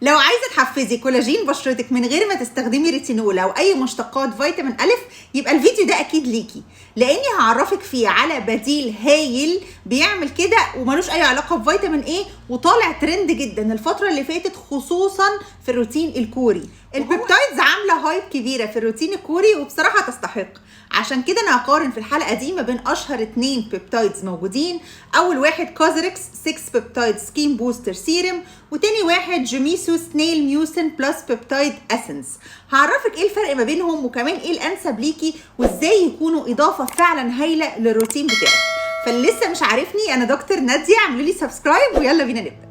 لو عايزه تحفزي كولاجين بشرتك من غير ما تستخدمي ريتينول او اي مشتقات فيتامين الف، يبقى الفيديو ده اكيد ليكي، لاني هعرفك فيه على بديل هايل بيعمل كده وملوش اي علاقة بفيتامين A، وطالع ترند جدا الفترة اللي فاتت خصوصا في الروتين الكوري. ال peptides عامله hype كبيرة في الروتين الكوري وبصراحة تستحق. عشان كده انا هقارن في الحلقة دي ما بين اشهر 2 peptides موجودين. اول واحد COSRX 6 peptide skin booster serum، وتاني واحد Jumiso snail mucin plus peptide essence. هعرفك ايه الفرق ما بينهم وكمان ايه الانسب ليكي وازاي يكونوا اضافه فعلا هايلة للروتين بتاعك. فاللي لسه مش عارفني، انا دكتور ناديه، اعملوا لي subscribe ويلا بينا نبدا.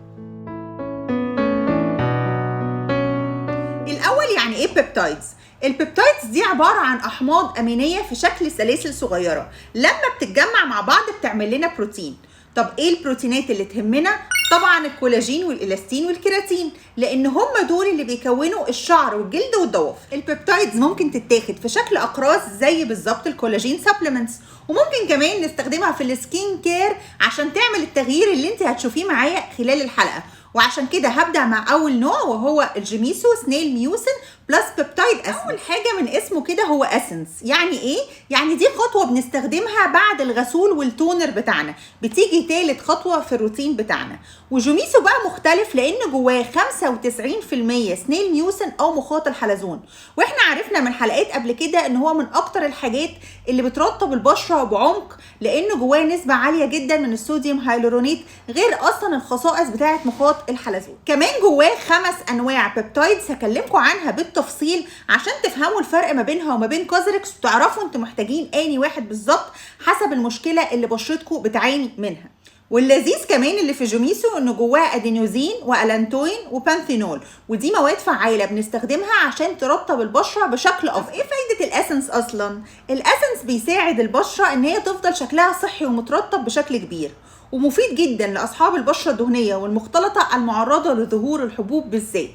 الاول يعني ايه peptides؟ ال peptides دي عبارة عن احماض امينيه في شكل سلاسل صغيرة، لما بتتجمع مع بعض بتعمل لنا بروتين. طب ايه البروتينات اللي تهمنا؟ طبعا الكولاجين والالاستين والكيراتين، لان هم دول اللي بيكونوا الشعر والجلد والضوافر. ال peptides ممكن تتاخد في شكل اقراص زي بالظبط ال collagen supplements، وممكن كمان نستخدمها في ال skin care عشان تعمل التغيير اللي انت هتشوفيه معايا خلال الحلقة. وعشان كده هبدأ مع أول نوع وهو ال Jumiso snail mucin plus peptide essence. أول حاجة من اسمه كده هو essence. يعني إيه؟ يعني دي خطوة بنستخدمها بعد الغسول وال toner بتاعنا، بتيجي تالت خطوة في الروتين بتاعنا. و Jumiso بقى مختلف لأن جواه 95% snail mucin أو مخاط الحلزون، وإحنا عرفنا من حلقات قبل كده إن هو من أكتر الحاجات اللي بترطب البشرة بعمق، لأن جواه نسبة عالية جدا من ال sodium hyaluronate، غير أصلا الخصائص بتاعة مخاط الحلزون. كمان جواه 5 انواع peptides هكلمكم عنها بالتفصيل عشان تفهموا الفرق ما بينها وما بين COSRX وتعرفوا انتوا محتاجين اني واحد بالظبط حسب المشكلة اللي بشرتكم بتعاني منها. واللذيذ كمان اللي في Jumiso انه جواه adenosine و allantoin و panthenol، ودي مواد فعاله بنستخدمها عشان ترطب البشرة بشكل افضل. ايه فايده ال essence اصلا؟ ال essence بيساعد البشرة ان هي تفضل شكلها صحي ومترطب بشكل كبير، ومفيد جدا لاصحاب البشرة الدهنية والمختلطه المعرضه لظهور الحبوب بالذات.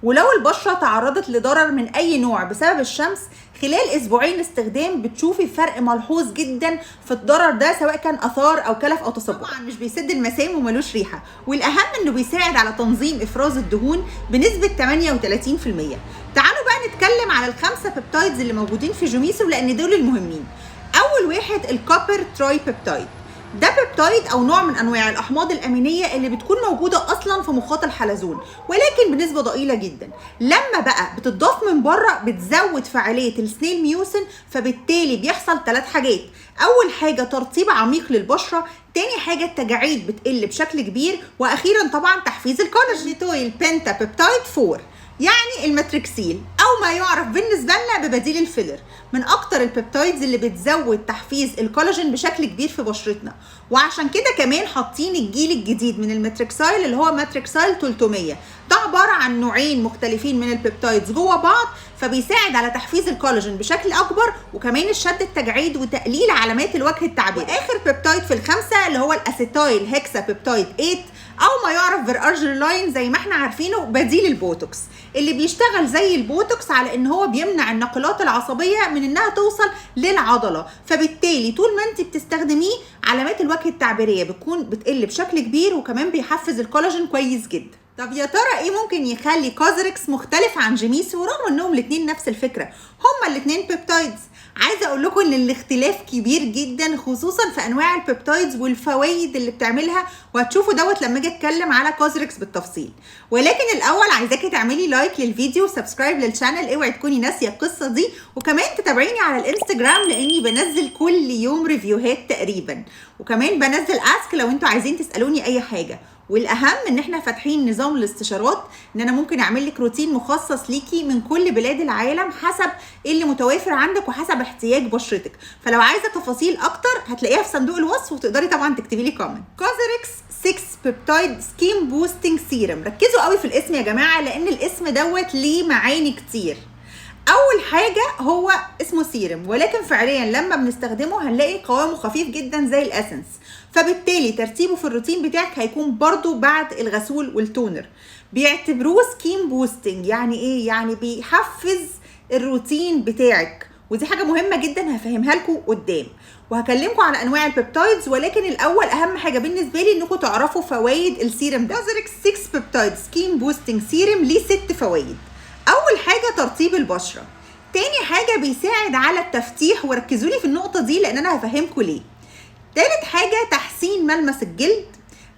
ولو البشرة تعرضت لضرر من اي نوع بسبب الشمس، خلال اسبوعين استخدام بتشوفي فرق ملحوظ جدا في الضرر ده، سواء كان اثار او كلف او تصبغ. طبعا مش بيسد المسام وملوش ريحه، والاهم انه بيساعد على تنظيم افراز الدهون بنسبة 38%. تعالوا بقى نتكلم على ال5 peptides اللي موجودين في Jumiso لان دول المهمين. اول واحد ال copper tripeptide. ده peptide او نوع من انواع الاحماض الامينية اللي بتكون موجودة اصلا في مخاط الحلزون، ولكن بنسبة ضئيلة جدا. لما بقى بتضاف من بره بتزود فعالية ال snail mucin، فبالتالي بيحصل 3 حاجات. اول حاجة ترطيب عميق للبشره، تاني حاجة التجاعيد بتقل بشكل كبير، واخيرا طبعا تحفيز الكولاجين. palmitoyl pentapeptide 4 يعني ال Matrixyl او ما يعرف بالنسبة لنا ببديل الفيلر، من اكتر ال peptides اللي بتزود تحفيز الكولاجين بشكل كبير في بشرتنا. وعشان كده كمان حاطين الجيل الجديد من ال Matrixyl اللي هو Matrixyl 300، ده عبارة عن نوعين مختلفين من ال peptides جوه بعض، فبيساعد على تحفيز الكولاجين بشكل اكبر وكمان الشد التجاعيد وتقليل علامات الوجه التعبيري. واخر peptide في ال5 اللي هو ال acetyl hexapeptide 8 او ما يعرف بال Argireline زي ما احنا عارفينه بديل البوتوكس، اللي بيشتغل زي البوتوكس على ان هو بيمنع النقلات العصبية من انها توصل للعضله، فبالتالي طول ما انت بتستخدميه علامات الوجه التعبيريه بتكون بتقل بشكل كبير، وكمان بيحفز الكولاجين كويس جدا. طب يا ترى ايه ممكن يخلي COSRX مختلف عن Jumiso رغم انهم الاثنين نفس الفكرة، هما الاثنين peptides؟ عايزه اقول لكم ان الاختلاف كبير جدا خصوصا في انواع ال peptides والفوائد اللي بتعملها، وهتشوفوا دوت لما اجي اتكلم على COSRX بالتفصيل. ولكن الاول عايزاكي تعملي like للفيديو و subscribe لل channel، اوعي تكوني ناسيه القصة دي، وكمان تتابعيني على الانستجرام لاني بنزل كل يوم review هات تقريبا، وكمان بنزل ask لو انتوا عايزين تسالوني اي حاجة. والاهم ان احنا فاتحين نظام الاستشارات، ان انا ممكن اعمل لك روتين مخصص ليكي من كل بلاد العالم حسب اللي متوافر عندك وحسب احتياج بشرتك. فلو عايزه تفاصيل اكتر هتلاقيها في صندوق الوصف، وتقدري طبعا تكتبي لي comment. COSRX 6 peptide skin boosting serum. ركزوا قوي في الاسم يا جماعة لان الاسم دوت ليه معاني كتير. اول حاجة هو اسمه سيرم، ولكن فعليا لما بنستخدمه هنلاقي قوامه خفيف جدا زي ال essence، فبالتالي ترتيبه في الروتين بتاعك هيكون برضو بعد الغسول وال toner. بيعتبروه skin boosting، يعني ايه؟ يعني بيحفز الروتين بتاعك، ودي حاجة مهمة جدا هفهمها لكم قدام، وهكلمكم على انواع ال peptides. ولكن الاول اهم حاجة بالنسبة لي انكم تعرفوا فوائد السيرم ده. COSRX 6 peptide skin boosting serum ليه 6 فوائد. اول حاجة ترطيب البشرة، تاني حاجة بيساعد على التفتيح، وركزوا لي في النقطة دي لان انا هفهمكم ليه. تالت حاجة تحسين ملمس الجلد،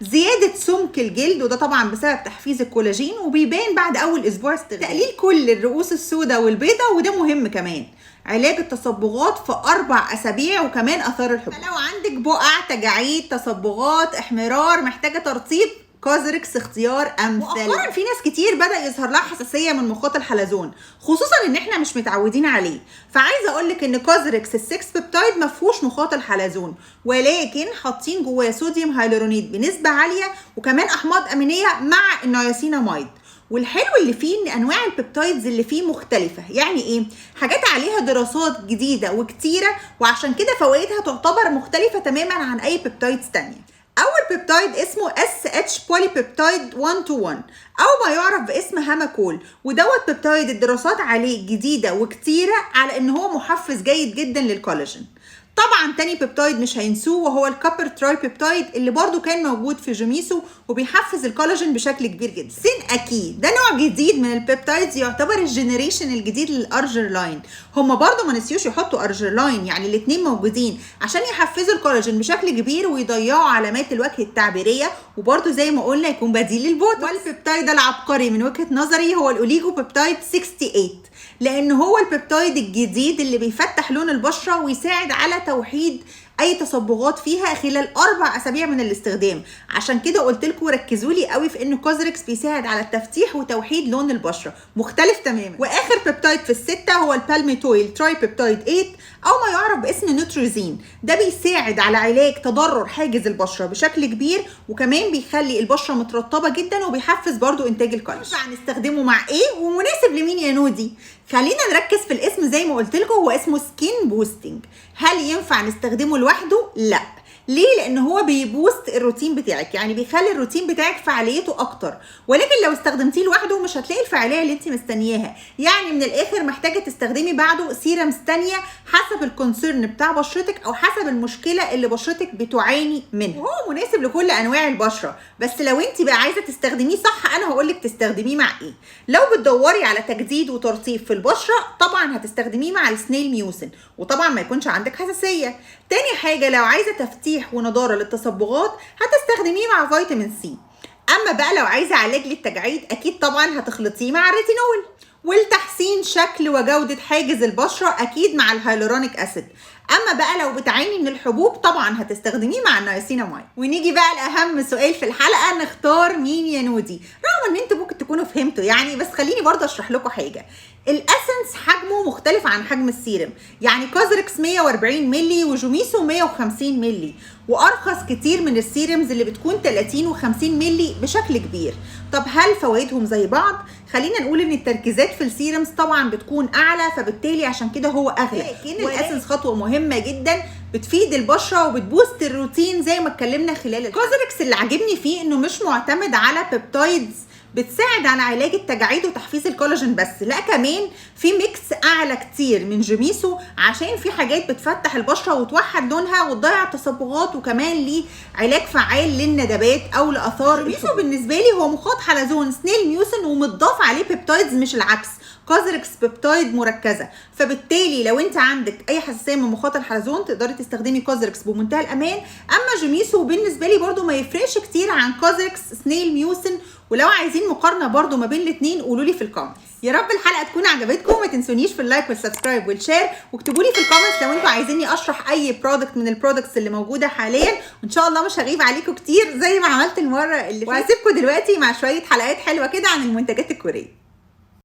زيادة سمك الجلد، وده طبعا بسبب تحفيز الكولاجين وبيبان بعد اول اسبوع استخدام. تقليل كل الرؤوس السوداء والبيضاء، وده مهم كمان. علاج التصبغات في 4 اسابيع، وكمان اثار الحبوب. فلو عندك بقع، تجاعيد، تصبغات، احمرار، محتاجة ترطيب، COSRX اختيار امثل. مؤخرا في ناس كتير بدا يظهر لها حساسية من مخاط الحلزون، خصوصا ان احنا مش متعودين عليه. فعايزه اقول لك ان COSRX ال6 peptide ما فيهوش مخاط الحلزون، ولكن حاطين جواه sodium hyaluronate بنسبة عالية، وكمان احماض امينيه مع النياسيناميد. والحلو اللي فيه ان انواع ال peptides اللي فيه مختلفة، يعني ايه؟ حاجات عليها دراسات جديدة وكتيره، وعشان كده فوائدها تعتبر مختلفة تماما عن اي peptides تانية. اول peptide اسمه SH polypeptide 121 او ما يعرف باسم Haemaccel، ودوت peptide الدراسات عليه جديدة وكتيره على ان هو محفز جيد جدا للكولاجين. طبعا تاني peptide مش هينسوه وهو ال copper tripeptide اللي برضو كان موجود في Jumiso وبيحفز الكولاجين بشكل كبير جدا. SynAki ده نوع جديد من ال peptides، يعتبر ال generation الجديد لل Argireline. هما برضو ما نسيوش يحطوا Argireline، يعني الاتنين موجودين عشان يحفزوا الكولاجين بشكل كبير ويضيعوا علامات الوجه التعبيريه، وبرضو زي ما قلنا يكون بديل للبوتوكس. وال peptide العبقري من وجهه نظري هو ال oligopeptide 68، لان هو ال peptide الجديد اللي بيفتح لون البشرة ويساعد على توحيد اي تصبغات فيها خلال 4 اسابيع من الاستخدام. عشان كده قلت لكم ركزوا لي قوي في ان COSRX بيساعد على التفتيح وتوحيد لون البشرة، مختلف تماما. واخر peptide في الستة هو ال palmitoyl tripeptide 8 او ما يعرف باسم Nutrozine. ده بيساعد على علاج تضرر حاجز البشرة بشكل كبير، وكمان بيخلي البشرة مترطبه جدا وبيحفز برضو انتاج الكولاجين. هنستخدمه مع ايه ومناسب لمين يا نودي؟ خلينا نركز في الاسم. زي ما قلت لكم هو اسمه skin boosting. هل ينفع نستخدمه لوحده؟ لا. ليه؟ لان هو بي boost الروتين بتاعك، يعني بيخلي الروتين بتاعك فعاليته اكتر، ولكن لو استخدمتيه لوحده مش هتلاقي الفعالية اللي انت مستنياها. يعني من الاخر محتاجه تستخدمي بعده serums تانية حسب ال concern بتاع بشرتك او حسب المشكلة اللي بشرتك بتعاني منها. وهو مناسب لكل انواع البشرة، بس لو انت بقى عايزه تستخدميه صح انا هقول لك تستخدميه مع ايه. لو بتدوري على تجديد وترطيب في البشرة طبعا هتستخدميه مع ال snail mucin، وطبعا ما يكونش عندك حساسية. تاني حاجة لو عايزه تفتيح ونضاره للتصبغات هتستخدميه مع فيتامين C. اما بقى لو عايزه علاج للتجاعيد اكيد طبعا هتخلطيه مع الريتينول. والتحسين شكل وجوده حاجز البشرة اكيد مع ال hyaluronic acid. اما بقى لو بتعاني من الحبوب طبعا هتستخدميه مع النياسيناميد. ونيجي بقى لاهم سؤال في الحلقة، نختار مين يا نودي؟ رغم ان انتوا ممكن تكونوا فهمتوا يعني، بس خليني برضه اشرح لكم حاجة. ال essence حجمه مختلف عن حجم السيرم، يعني COSRX 140 ملي و Jumiso 150 ملي، وارخص كتير من ال serums اللي بتكون 30 و50 ملي بشكل كبير. طب هل فوائدهم زي بعض؟ خلينا نقول ان التركيزات في ال serums طبعا بتكون اعلى، فبالتالي عشان كده هو اغلى. لكن ال essence خطوة مهمة جدا بتفيد البشرة وبت boost الروتين زي ما اتكلمنا خلال COSRX. اللي عاجبني فيه انه مش معتمد على peptides بتساعد على علاج التجاعيد وتحفيز الكولاجين بس، لا كمان في mix اعلى كتير من Jumiso، عشان في حاجات بتفتح البشرة وتوحد لونها وتضيع التصبغات، وكمان ليه علاج فعال للندبات او لاثار. Jumiso بالنسبة لي هو مخاط حلزون snail mucin ومتضاف عليه peptides، مش العكس. COSRX peptide مركزه، فبالتالي لو انت عندك اي حساسية من مخاط الحلزون تقدري تستخدمي COSRX بمنتهى الامان. اما Jumiso بالنسبة لي برده ما يفرقش كتير عن COSRX snail mucin، ولو عايزين مقارنة برده ما بين الاثنين قولوا لي في ال comment. يا رب الحلقة تكون عجبتكم، ما تنسونيش في ال like وال subscribe وال share، واكتبوا لي في ال comments لو انتوا عايزيني اشرح اي product من ال products اللي موجودة حاليا، وان شاء الله مش هغيب عليكم كتير زي ما عملت المرة اللي فاتت. وهسيبكم دلوقتي مع شوية حلقات حلوة كده عن المنتجات الكورية.